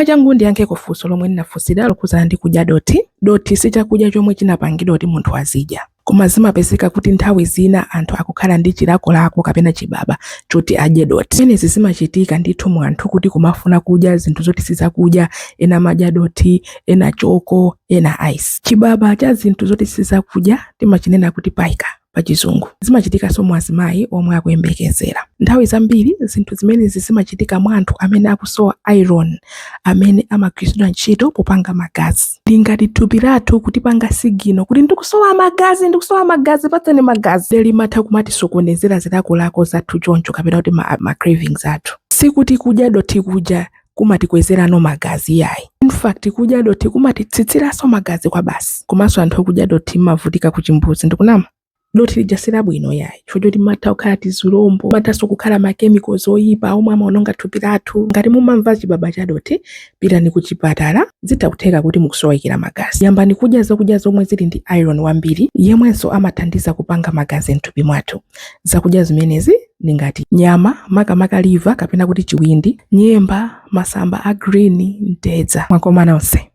Mwachangu ndiyankheko funso lomwe ndinafunsidwa lokhudzana ndi kudya dothi. Dothi si chakudya chomwe chinapangidwa kuti munthu azidya. Koma zimapezeka kuti nthawi zina anthu akukhala ndi chilakolako kapena chibaba choti adye dothi. Zimenezi zimachitika ndithu mu anthu kuti kumafuna kudya zinthu zoti sizakudya, ena amadya dothi, ena choko, ena ice. Chibaba cha zinthu zoti sizakudya timachinena kuti pica pa chizungu. Zimachitikanso mwa azimayi omwe akuyembekezera. Nthawi zambiri zinthu zimenezi zimachitika mwa anthu amene akusowa iron amene amagwiritsidwa ntchito popanga magazi. Ndi ngati thupi lathu kutipanga signal kuti ndikusowa magazi, ndikusowa magazi, patseni magazi. Limatha kumatisokonezera zilakolako zathu choncho kapena kuti ma cravings athu. Sikuti kudya dothi kuja kumatikwezerano magazi yayi. In fact, kudya dothi kumatitsitsiranso magazi kwa basi. Komanso anthu okudya dothi mmavutika kuchimbuzi, ndikunama? Dothi lija silabwino yayi, chifukwa choti matha kukhala tizilombo, mathanso kukhala ma chemicals oyipa omwe amaononga thupi lathu. Ngati mumamva chibaba cha dothi, pitani ku chipatala, zitha kutheka kuti mukusowekera magazi. Yambani kudya zakudya zomwe zili ndi iron wambiri, yemwenso amathandiza kupanga magazi mthupi mwathu. Zakudya zimenezi ndi ngati nyama, makamaka liver kapena kuti chiwindi, nyemba, masamba a green, mtedza. Mwakoma nonse.